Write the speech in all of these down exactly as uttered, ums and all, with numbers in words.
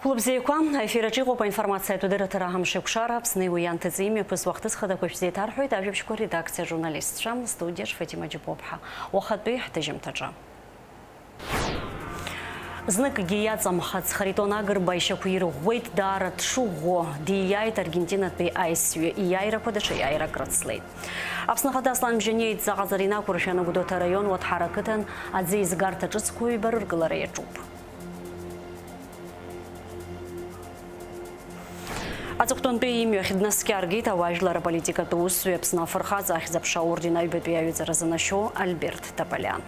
Хәлыбзиақәа, аефир аҿы иҟоуп аинформациатә адырраҭара Амшеикәшара, Аԥсны иуианҭыҵ имҩаԥыс уахҭыс хадақәа шәзеиҭарҳәоит ажәабжьқәа редакциаҿы ажурналистцәа, астудиаҿ Фатима Џьапуаԥҳа. Уахатәи ҳҭыжьымҭаҿы. Зныкгьы иаҵамхац Харитон Агрба ишьақәирӷәӷәеит, даара дшыӷәӷәо, дииааит Аргентинатәи аиссҩы, ииааирақәа даҽа иааирак рыцлеит. Аԥсны Ахада Аслан Бжьаниа идҵа ҟаҵара инақәыршәаны Гәдоуҭа араион Уаҭҳарақыҭан аӡы еизгарҭа ҿыцқәа ҩба рыргылара иаҿуп. Аҵыхәтәантәи имҩахь днаскьаргеит ауаажәлар аполитикатә усзуҩ, Аԥсны афырхаҵа ахьӡ-аԥша аорден аҩбатәи аҩаӡара занашьоу Альберт Тополиан.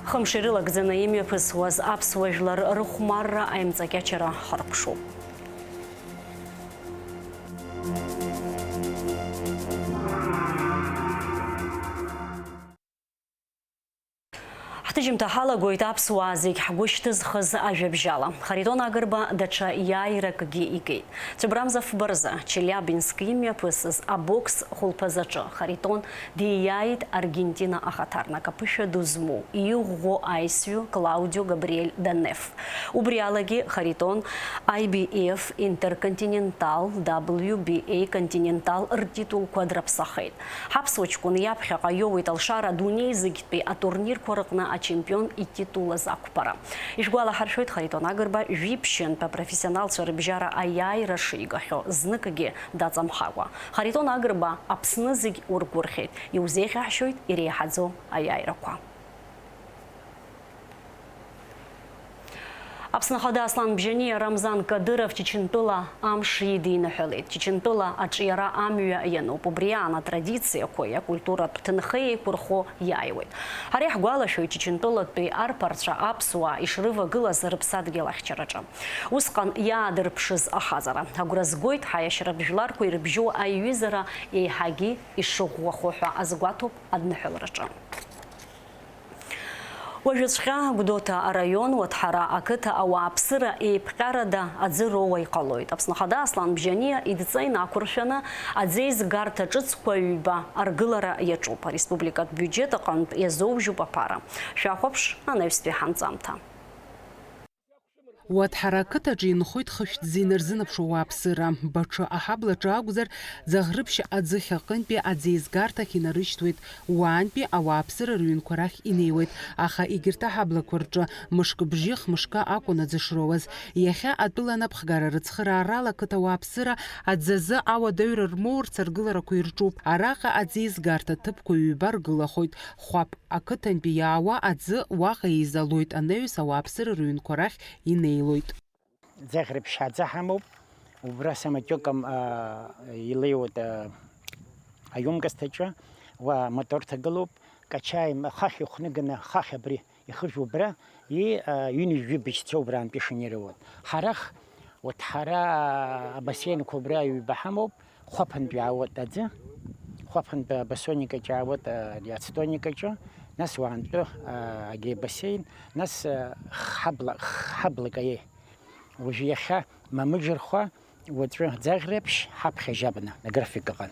Хымш ирылагӡаны имҩаԥысуаз аԥсуа жәлар рыхәмарра аимҵакьачара хыркәшоуп. Ҳҭыжьымҭа ҳалагоит аԥсуаа зегь ҳгәы шьҭызхыз ажәабжьала. Харитон Агрба даҽа иааиракгьы игеит. Цәыбрамза фба рзы Челиабинск имҩаԥысыз абокс хәылԥазаҿы Харитон дииааит Аргентина ахаҭарнак аԥышәа ду змоу, иӷәӷәоу аиссҩы Клаудио Габриель Данеф. Убри алагьы Харитон I B F Интерконтинентал, W B A Континентал ртитулқәа драԥсахеит. Ҳаԥсуа ҷкәын иаԥхьаҟа иоуеит алшара адунеи зегьтәи атурнирқәа рыҟны ачемпион ититул азы ақәԥара. Ишәгәалаҳаршәоит, Харитон Агрба жәиԥшьынтә апрофессионалцәа рыбжьара аиааира шигахьоу, зныкгьы даҵамхакәа. Харитон Агрба Аԥсны зегь ургәырӷьеит, иузеиӷьаҳшьоит иреиҳаӡоу аиааирақәа. Аԥсны Ахада Аслан Бжьаниа Рамзан Кадыров Чечентәыла амш идиныҳәалеит. Чечентәыла аҿиара амҩа иануп. Убри аан атрадициақәеи акультуратә ҭынхеи еиқәырхо иааиуеит. Ҳара иаҳгәалашәоит Чечентәылатәи арԥарцәа аԥсуаа ишрывагылаз рыԥсадгьыл ахьчараҿы. Усҟан иаадырԥшыз ахаҵара. Агәра згоит, ҳаиашьаратә жәларқәа ирыбжьоу аиҩызара еиҳагьы ишыӷәӷәахо ҳәа азгәаҭоуп адныҳәалараҿы. Уажәыҵәҟьа Гәдоуҭа араион Уаҭҳара ақыҭа ауааԥсыра еиԥҟьарада аӡы роуа иҟалоит. Аԥсны Ахада Аслан Бжьаниа идҵа инақәыршәаны аӡеизгарҭа ҿыцқәа ҩба аргылара иаҿуп. Ареспубликатә биуџьет аҟынтә иазоужьуп аԥара. Шәахәаԥш анаҩстәи ҳанҵамҭа. Уаҭҳара ақыҭаҿы инхоит хышәҭӡа инарзынаԥшуа ауааԥсыра. Баҽы аҳаблаҿы акәзар, Ӡаӷрыԥшь аӡыхь аҟынтәи аӡеизгарҭахь инарышьҭуеит, уаантәи ауааԥсыра рыҩнқәа рахь инеиуеит, аха егьырҭ аҳаблақәа рҿы мышк бжьы хмышкы акәын аӡы шроуаз. Иахьа атәыла анапхгара рыцхыраарала ақыҭа ауааԥсыра аӡазы ауадаҩра рмоурц аргыларақәа ирҿуп. Араҟа аӡеизгарҭа ҭыԥқәа ҩба ргылахоит, Хәаԥ ақыҭантәи иаауа аӡы уаҟа еизалоит, анаҩс ауааԥсыра рыҩнқәа рахь инеилоит. Ӡаӷрыԥшь аӡы ҳамоуп, убра самотиоком, а, илеиуеит, а, аёмкостаҿы, уа мотор ҭагылоуп, качаем, хахь ихәныганы, хахь абри ихыжә убра, и, а, ҩынҩажәи быжьцәа убраантәи ишынеироуеит. Ҳарах, урҭ ҳара, а, абассейнқәа убра ҩба ҳамоуп, Хәаԥынтә иаауеит аӡы, Хәаԥынтә абассейнкаҿ иаауеит, а, ари ацтонникаҿы, нас уаантәы, а, агрибассейн, нас, а, хабла, хабла каиеи. Уажәы иахьа Мамыџырхәа, уаҵәы Ӡаӷрыԥшь, ҳаԥхьа Жьабна, аграфик аҟан.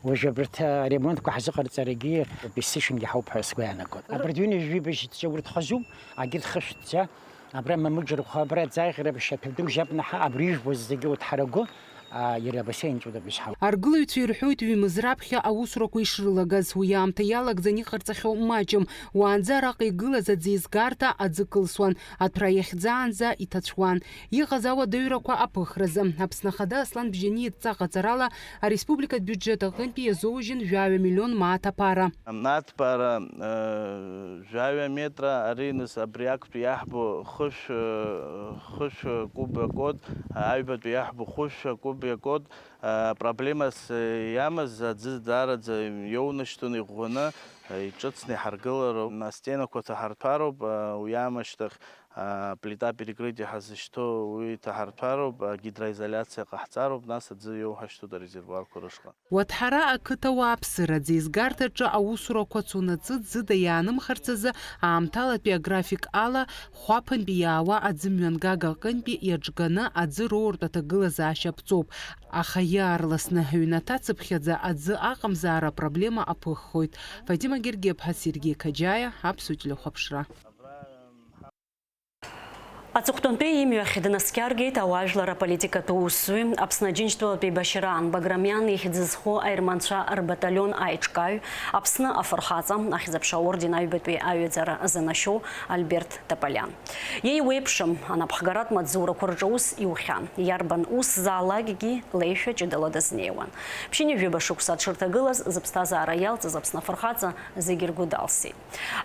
Уажәы абарҭ аремонтқәа ҳзыҟарҵарагьы бесишангьы ҳауп ҳәа сгәы иаанагоит. Абарҭ ҩынҩажәи быжьҵәа урҭ хазуп, агьырҭ хышәҭӡа, абра Мамыџырхәа, абра Ӡаӷрыԥшь, аҭәа ду Жьабнаҳа, абри ижәбоз зегьы урҭ ҳарагәы, а, иара абассейн ҷыдоуп ишҳау. Аргылаҩцәа ирҳәоит, ҩымыз раԥхьа аусурақәа ишрылагаз, уи аамҭа иалагӡан иҟарҵахьоу маҷым. Уаанӡа араҟа игылаз аӡеизгарҭа аӡы кылсуан, аҭәра иахьӡаанӡа иҭацәуан. Иҟаз ауадаҩрақәа аԥыхразы, Аԥсны Ахада Аслан Бжьаниа идҵа ҟаҵарала ареспубликатә биуџьет аҟынтәи иазоужьын жәаҩа миллион мааҭ аԥара. Аҭбаара, э, жәаҩа метра, ари нас абри актәи иаҳбо хышә, э, хышә куб иакод, аҩбатәи иаҳбо хәышә куб иакод, э, проблемас, э, иамаз аӡы даараӡа иоунашьҭын, иӷәӷәаны, э, иҿыцны иҳаргылароуп. Астенақәа ҭаҳарҭәароуп, э, уи аамышьҭахь Аплита перекрытие ҳазышьҭоу уи ҭаҳарҭәароуп, агидроизоляциа ҟаҳҵароуп, нас аӡы иоуҳашьҭуеит арезервуарқәа рышҟа. Уаҭҳара ақыҭа уааԥсыра аӡеизгарҭаҿы аусурақәа цонаҵы ӡыда иаанымхарц азы аамҭалатәи аграфик ала хәаԥынтәи иаауа аӡымҩангага аҟынтәи иаҿганы аӡы роуртә аҭагылазаашьа ԥҵоуп, аха иаарласны аҩнаҭа цыԥхьаӡа аӡы аҟамзаара апроблема аԥыххоит. Фатима Гергиаԥҳа, Сергеи Қаџьаиа, Аԥсуа телехәаԥшра. Аҵыхәтәантәи имҩахь днаскьаргеит ауаажәлар аполитикатә усзуҩ, Аԥсны Аџьынџьтәылатәи еибашьраан Баграмиан ихьӡ зху аерманцәа рбаталион аиҿкааҩ, Аԥсны афырхаҵа, ахьӡ-аԥша аорден аҩбатәи аҩаӡара занашьоу Альберт Тополиан. Иеиуеиԥшым анапхгаратә маҵзурақәа рҿы аус иухьан, иарбан усзаалакгьы леишәа ҷыдала дазнеиуан. Ԥшьынҩажәаба шықәса дшырҭагылаз, зыԥсҭазаара иалҵыз Аԥсны афырхаҵа зегьы ргәы далсит.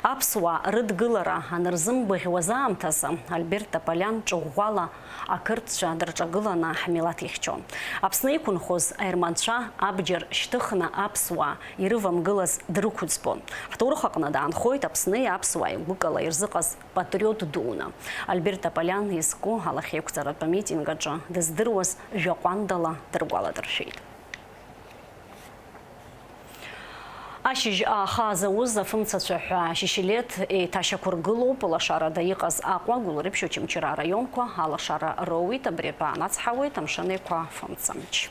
Аԥсуаа рыдгылара анырзымгәаӷьуаз аамҭазы, Альберт Тополиан ҿыӷәӷәала ақырҭцәа дырҿагыланы ҳмилаҭ ихьчон. Аԥсны иқәынхоз аерманцәа абџьар шьҭыхны аԥсуаа ирывамгылаз дрықәӡбон. Ҳҭоурых аҟны даанхоит Аԥсни аԥсуааи гәыкала ирзыҟаз патриот дуны. Альберт Тополиан изку алахьеиқәҵаратә амитинг аҿы дыздыруаз жәаҟәандала дыргәаладыршәеит. Ашьыжь ааха зауз афымцацәа ҳәа шьышьылеҭ еиҭашьақәыргылоуп, лашарада иҟаз Аҟәа, Гәылрыԥшь, Очамчыра араионқәа алашара роуит, абри атәы аанацҳауеит Амшын Еиқәа фымцамч.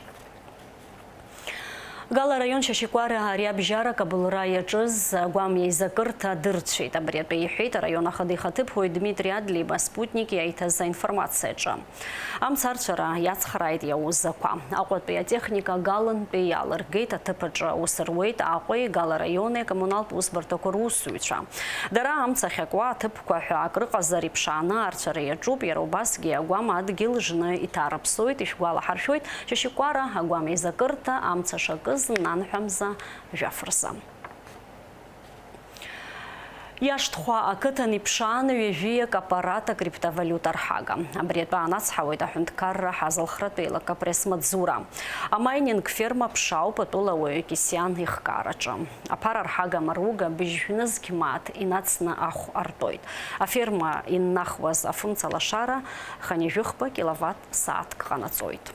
Гала араион Шьашьыкәара ари абжьарак абылра иаҿыз агәам еизакырҭа дырцәеит. Абри атәы иҳәеит араион ахада ихаҭыԥуаҩ Дмитри Адлиба Спутник иаиҭаз аинформациаҿы. Амца арцәара иацхрааит иауз ақәа. Аҟәатәи атехника Галантәи иаалыргеит, аҭыԥ аҿы аус руеит Аҟәеи Гала раиони акоммуналтә усбарҭақәа русзуҩцәа. Дара амца ахьакуа аҭыԥқәа ҳәа акрыҟазар иԥшааны арцәара иаҿуп, иара убасгьы агәам адгьыл жны иҭарыԥсоит, ишәгәалаҳаршәоит, Шьашьыкәара агәам еизакырҭа амца шакыз нанҳәамза жәаф рзы. Иашҭхәа ақыҭан иԥшааны ҩажәиак аппарат акриптовалиута рҳага. Абри атәы аанацҳауеит аҳәынҭқарра ҳазалхратә еилак апресс-маҵзура. Амайнинг ферма ԥшаауп атәылауаҩ Кьысиан ихкаараҿы. Аԥара рҳага амаруга быжьҩнызқь мааҭ инацны ахә артоит. Аферма иннахуаз афымца лашара хынҩажәи хԥа киловатт сааҭк ҟанаҵоит.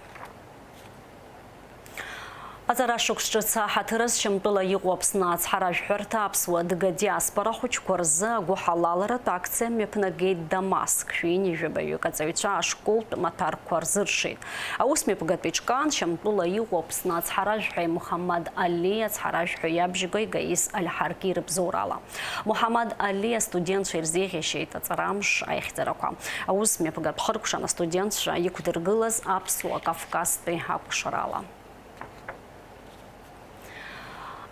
Аҵара шықәс ҿыц аҳаҭыраз Шьамтәыла иҟоу Аԥсны ацҳаражәҳәарҭа аԥсуа-адыга диаспора ахәыҷқәа рзы агәыҳалалратә акциа мҩаԥнагеит Дамаск, шәи ҩынҩажәи жәабаҩык аҵаҩцәа ашколтә маҭәарқәа рзыршеит. Аус мҩаԥгатә иҿкаан Шьамтәыла иҟоу Аԥсны ацҳаражәҳәаҩ Мухаммад Али ацҳаражәҳәаҩ иабжьгаҩ Гаис Аль-Ҳарки рыбзоурала. Мухаммад Али астудентцәа ирзеиӷьашьеит аҵарамш аихьӡарақәа. Аус мҩаԥгатә хыркәшан астудентцәа иқәдыргылаз аԥсуа Кавказтәи акәашарала.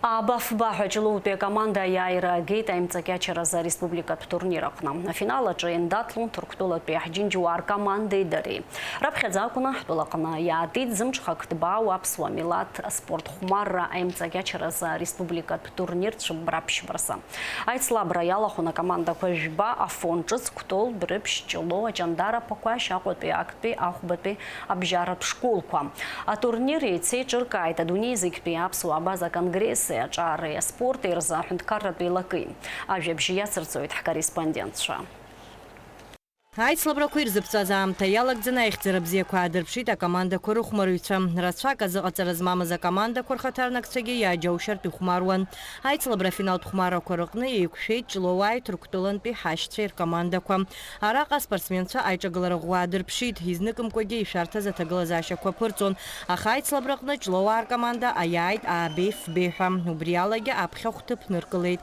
Ааба-фба ҳәа Ҷлоутәи акоманда аиааира агеит аимҵакьачаразы ареспубликатә турнир аҟны. Афинал аҿы еиндаҭлон Ҭырқәтәылатәи ҳџьынџьуаа ркомандеи дареи. Раԥхьаӡа акәны ҳтәылаҟны иаатит зымҽхак ҭбаау аԥсуа милаҭ аспорт хәмарра аимҵакьачаразы ареспубликатә турнир цәыббра-ԥшьбразы. Аицлабра иалахәын акомандақәа жәба Афон ҿыц, Кәтол, Дәрыԥшь, Ҷлоу, Аҷандара, Ԥақәашь, Аҟәатәи, актәи, Ахәбатәи абжьаратә школқәа. Атурнир еицеиҿыркааит адунеи зегьтәи аԥсуаа абаза конгресси аҿареи аспорти рзы аҳәынҭқарратә еилаки. Ажәабжь иацырҵоит ҳкорреспондентцәа. Аицлабрақәа ирзыԥҵәаз аамҭа иалагӡаны аихьӡара бзиақәа аадырԥшит акомандақәа рыхәмарҩцәа. Рацәак азыҟаҵара змамыз акомандақәа рхаҭарнакцәагьы иааџьоушьартә ихәмаруан. Аицлабра афиналтә хәмаррақәа рыҟны еиқәшәеит Ҷлоуааи Ҭырқәтәылантәи ҳашьцәеи ркомандақәа. Араҟа аспортсменцәа аиҿагылара ӷәӷәа аадырԥшит, изныкымкәагьы ишәарҭаз аҭагылазаашьақәа ԥырҵон, аха аицлабраҟны Ҷлоуаа ркоманда аиааит ааба-фба ҳәа. Убри алагьы аԥхьа хәҭыԥ ныркылеит.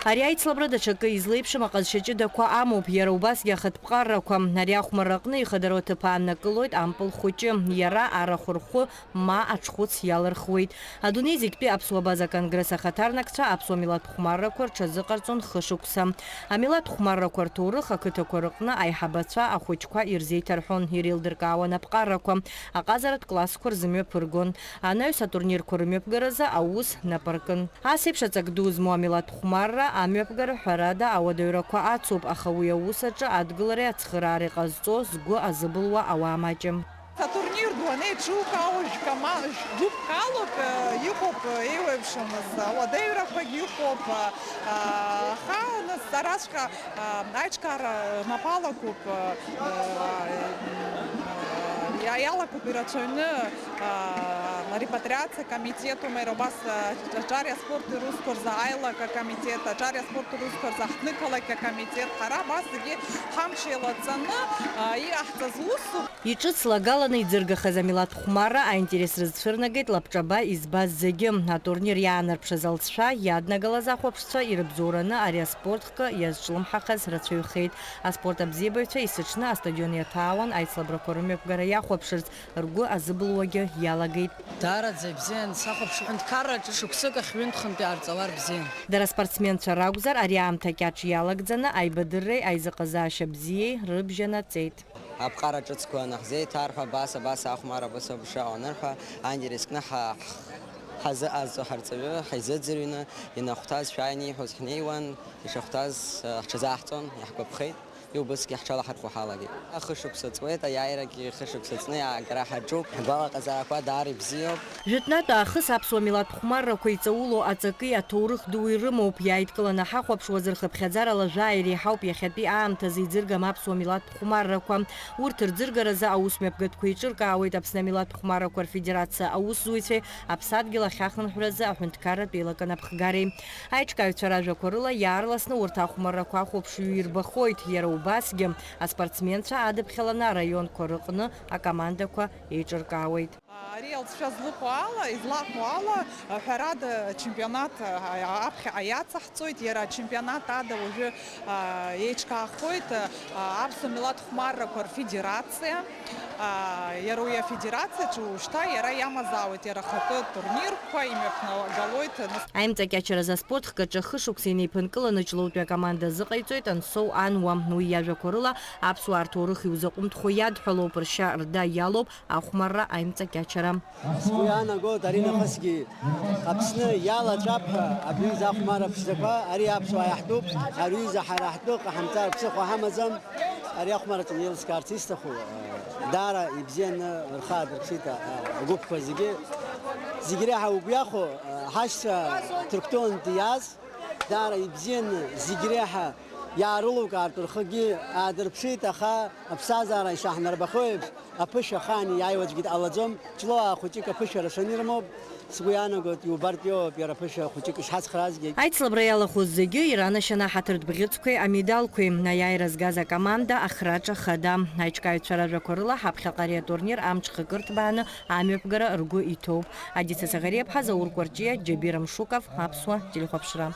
Ари аицлабра даҽакы излеиԥшым аҟазшьа ҷыдақәа амоуп, иара убасгьы ахатә ԥҟаррақәа. Ари ахәмарра аҟны ихадароу аҭыԥ ааннакылоит ампыл хәыҷы. Иара арахә рхәы ма аҽхәыц иалырхуеит. Адунеи зегьтәи аԥсуа абаза конгресс ахаҭарнакцәа аԥсуа милаҭ хәмаррақәа рҽазыҟарҵон хышықәса. Амилаҭ хәмаррақәа рҭоурых ақыҭақәа рыҟны аиҳабацәа ахәыҷқәа ирзеиҭарҳәон, иреилдыркаауан аԥҟаррақәа, аҟазаратә классқәа рзымҩаԥыргон. Анаҩс атурнирқәа рымҩаԥгаразы аус напы аркын. Ас еиԥш аҵак ду змоу амилаҭ хәмарра Амҩаԥгара, ҳәарада, ауадаҩрақәа ацуп, аха уи аус аҿы адгылареи ацхыраареи ҟазҵо згәы азыбылуа ауаа маҷым. Атурнир ду анеиҿука, уажә кама-, жәгәыԥк алоуп, э, иҟоуп, э, еиуеиԥшымыз ауадаҩрақәагь ыҟоуп, э, аха нас араҵәҟьа, э, аиҿкаара рнапы алакуп, э, э, иа-, иалакуп ирацәаҩны, э, арепатриациа комитетума, иара убас, э, аҿар аспорт русқәа рзы аилак акомитет, аҿар аспорт русқәа рзы аҳҭнықалақь акомитет, ҳара абас зегьы ҳамч еилаҵаны, э, иҟаҳҵаз усуп. Иҿыцлагаланы иӡыргахаз амилаҭ хәмарра аинтерес рызцәырнагеит лабҿаба избаз зегьы. Атурнир иаанарԥшыз алҵшәа иаднагалаз ахәаԥшцәа ирыбзоураны ари аспорт хкы иазҿлымҳахаз рацәаҩхеит. Аспорт абзиабаҩцәа есыҽны астадион иаҭаауан аицлабрақәа рымҩаԥгара иахәаԥшырц, ргәы азыбылуагьы иалагеит. Даараӡа ибзиан сахәаԥш ҳәынҭқарраҿы шықәсык ахь ҩынтә-хынтә иаарҵалар бзиан. Дара аспортсменцәа ракәзар, ари аамҭа кьаҿ иалагӡаны аибадырреи аизыҟазаашьа бзиеи рыбжьанаҵеит. Аԥҟара ҿыцқәа анаҳзеиҭарҳәа, абас, абас ахәмарра, абас ауп ишыҟоу анырҳәа, аинтерес кны ҳа-, ҳазыҟазҵо ҳарҵаҩы ҳаизыӡырҩны, ианахәҭаз шәааины ииҳәоз ҳнеиуан, ишахәҭаз, э, ҳҽазаҳҵон, иаҳгәаԥхеит, убысгьы ҳҽалаҳархәо ҳалагеит. Хышықәса ҵуеит, аиааирагьы хышықәса ҵны иаагара ҳаҿуп, ҳгәалаҟазаақәа даара ибзиоуп. Жәытәнатә аахыс аԥсуа милаҭ хәмаррақәа иҵаулоу аҵаки аҭоурых дуи рымоуп. Иааидкыланы ҳахәаԥшуазар, хыԥхьаӡарала жәаа иреиҳауп иахьатәи аамҭазы иӡыргам аԥсуа милаҭ хәмаррақәа. Урҭ рӡыргаразы аусмҩаԥгатәқәа еиҿыркаауеит Аԥсны амилаҭ хәмаррақәа рфедерациа аусзуҩцәеи Аԥсадгьыл ахьахынҳәразы аҳәынҭқарратә еилакы анапхгареи. Аиҿкааҩцәа ражәақәа рыла, иаарласны урҭ ахәмаррақәа ахәаԥшҩы ирбахоит, иара убасгьы аспортсменцәа адыԥхьаланы араионқәа рыҟны акомандақәа еиҿыркаауеит. Ари алҵшәа злыхәо ала, излаҳәо ала, ҳәарада, ачемпионат, а, аԥхьаҟа иацаҳҵоит, иара ачемпионат ада уажәы, а, еиҿкаахоит, а, аԥсуа милаҭ хәмаррақәа рфедерациа, а, иара уи афедерациаҿы уажәшьҭа иара иамазаауеит иара ахатәы турнирқәа, имҩаԥнагалоит. Аимҵакьачаразы аспорт хкаҿы хышықәса инеиԥынкыланы Ҷлоутәи акоманда азыҟаиҵоит Ансоу Ануа. Уи иажәақәа рыла, аԥсуаа рҭоурых иузаҟәымҭхо иадҳәалоуп, ршьа рда иалоуп ахәмарра аимҵакьачара. Сгәы иаанагоит, аринахысгьы Аԥсны иалаҵәап ҳәа абри изы ахәмарра ԥшӡақәа, ари аԥсуаа иаҳтәуп, ари изы ҳара ҳтәы ҟаҳамҵар ԥсыхәа ҳамаӡам. Ари ахәмарраҿы еилыскаарц исҭаху, даара ибзианы рхы аадырԥшит агәыԥқәа зегьы. Зегь реиҳа угәы иахәо, ҳашьцәа Ҭырқәтәылантәи иааз, даара ибзианы зегь реиҳа иаарылукаартә рхыгьы аадырԥшит, аха аԥсҭазаара ишаҳнарбахьоу еиԥш, аԥышәа ахаан иааиуа аӡәгьы дҟалаӡом. Ҷлоуаа хәыҷык аԥышәа рацәаны ирымоуп. Сгәы иаанагоит, иубартә иоуп иара аԥышәа хәыҷык ишҳацхраазгьы. Аицлабра иалахәыз зегьы иранашьаны аҳаҭыртә бӷьыцқәеи амедалқәеи, аиааира згаз акоманда, ахраҿа хада. Аиҿкааҩцәа ражәақәа рыла, ҳаԥхьаҟа ари атурнир амҽхакы рҭбааны амҩаԥгара ргәы иҭоуп. Адица Саӷариаԥҳа, Заур Кәарҷиа, Џьабир Амшуков, Аԥсуа телехәаԥшра.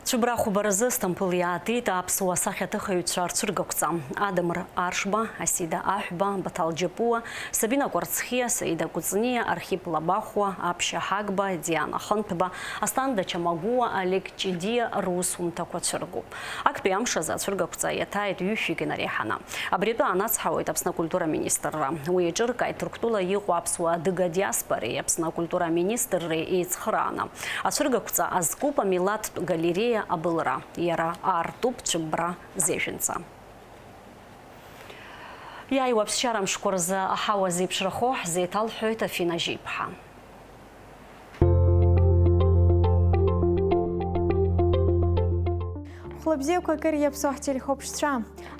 Цәыббра хәба рзы Сҭампыл иаатит аԥсуа сахьаҭыхыҩцәа рцәыргақәҵа. Адамыр Аршба, Асида Аҳәба, Баҭал Џьапуа, Сабина Кәарцхиа, Саида Кәыҵниа, Архип Лабахәуа, Аԥшьа Ҳагба, Диана Хынҭба, Асҭанда Чамагәуа, Олег Ҷидиа русумҭақәа цәыргоуп. Актәи амш азы ацәыргақәҵа иаҭааит ҩышәҩык инареиҳаны. Абри атәы анацҳауеит Аԥсны акультура министрра. Уи еиҿыркааит Ҭырқәтәыла иҟоу аԥсуа адыга диаспореи Аԥсны акультура аминистрреи еицхырааны. Ацәыргақәҵа азкуп амилаҭтә галереиа абылра, иара аартуп Цәыббра зежәынҵа. Иааиуа аԥсшьара мшқәа рзы аҳауа зеиԥшрахо ҳзеиҭалҳәоит Афина Жьиԥҳа. Хәлыбзиақәа акыр иаԥсоу ҳтелехәаԥшцәа!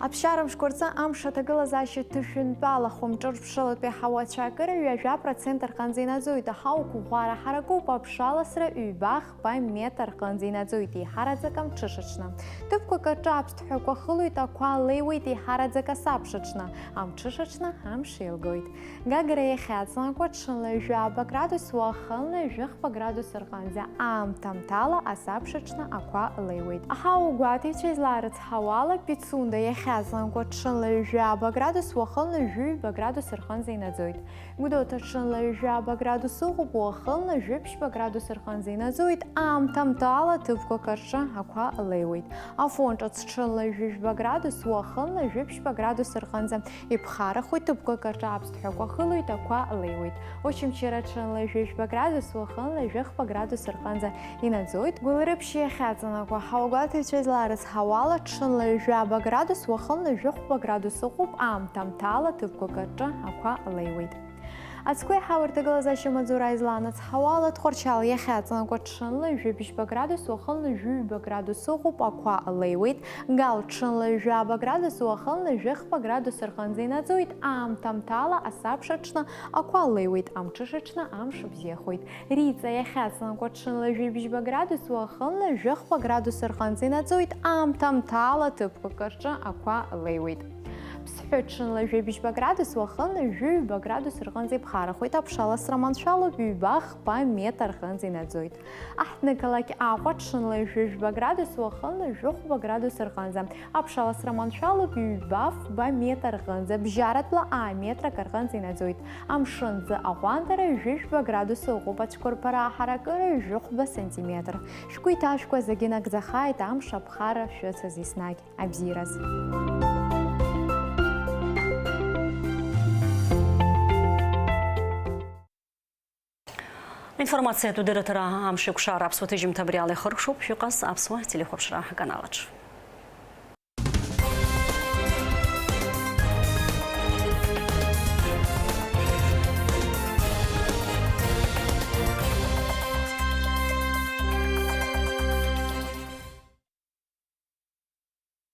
Аԥсшьара мшқәа рзы амш аҭагылазаашьа ҭышәынтәалахом, ҿырԥшылатәи аҳауа ацәаакыра ҩажәа процент рҟынӡа инаӡоит, аҳауа қәыӷәӷәара ҳаракуп, аԥшаласра ҩба-хԥа метр рҟынӡа инаӡоит, еиҳараӡак амҽышаҽны. Ҭыԥқәак рҿы аԥсҭҳәақәа хылоит, ақәа леиуеит, еиҳараӡак асабшаҽны, амҽышаҽны амш еилгоит. Гагра иахьаҵанакуа ҽынла жәаба градус, уахынла жәохәба градус рҟынӡа, аамҭа-аамҭала асабшаҽны ақәа леиуеит. Аҳауа Аҭыҩцәа излаарыцҳауала, Пицунда иахьаҵанакуа ҽынла ҩажәи ааба градус, уахынла ҩажәи ҩба градус рҟынӡа инаӡоит. Гәдоуҭа ҽынла ҩажәи ааба градус ыҟоуп, уахынла ҩажәи ԥшьба градус рҟынӡа инаӡоит, аамҭамҭала ҭыԥқәак рҿы ақәа леиуеит. Афон ҿыц ҽынла ҩажәи жәба градус, уахынла ҩажәи ԥшьба градус рҟынӡа иԥхарахоит, ҭыԥқәак рҿы аԥсҭҳәақәа хылоит, ақәа леиуеит. Очамчыра ҽынла ҩажәи жәба градус, уахынла ҩажәи хԥа градус рҟынӡа инаӡоит. Гәылрыԥшь иахьаҵанакуа, ҳауагәаҭаҩцәа излаарыцҳауала, ҽынла ҩажәи ааба градус, уахынла ҩажәи хәба градус ыҟоуп, аамҭамҭала ҭыԥқәак рҿы ақәа леиуеит. Ацгәеиҳау рҭагылазаашьа маҵзура излаанацҳауала, Тҟәарчал иахьаҵанакуа ҽынла ҩажәи бжьба градус, уахынла ҩажәи ҩба градус ыҟоуп, ақәа леиуеит. Гал ҽынла ҩажәи ааба градус, уахынла ҩажәи хԥа градус рҟынӡа инаӡоит, аамҭамҭала асабша аҽны ақәа леиуеит, амҽыша аҽны амш бзиахоит. Риҵа иахьаҵанакуа ҽынла ҩажәи бжьба градус, уахынла ҩажәи хԥа градус рҟынӡа инаӡоит, аамҭамҭала ҭыԥқәак рҿы ақәа леиуеит. Ԥсҳәы ҽынла ҩажәи бжьба градус, уахынла ҩажәи ҩба градус рҟынӡа иԥхарахоит, аԥшаласра маншәалоуп, ҩба хԥа метр рҟынӡа инаӡоит. Аҳҭнықалақь Аҟәа ҽынла ҩажәи жәба градус, уахынла ҩажәи хәба градус рҟынӡа. Аԥшаласра маншәалоуп ҩба фба метр рҟынӡа, бжьаратәла аа метрак рҟынӡа инаӡоит. Амшын ӡы аҟәандара ҩажәи жәба градус ыҟоуп, ацәқәырԥара аҳаракыра ҩажәи хәба сантиметр. Шәгәы иҭашәкуа зегьы нагӡахааит, амш аԥхара шәыцыз еснагь абзиараз. Аинформациатә дырраҭара Амшеикәшара аԥсуа ҭыжьымҭа абри ала ихыркәшоуп, шәыҟаз аԥсуа телехәаԥшра аканалаҿ.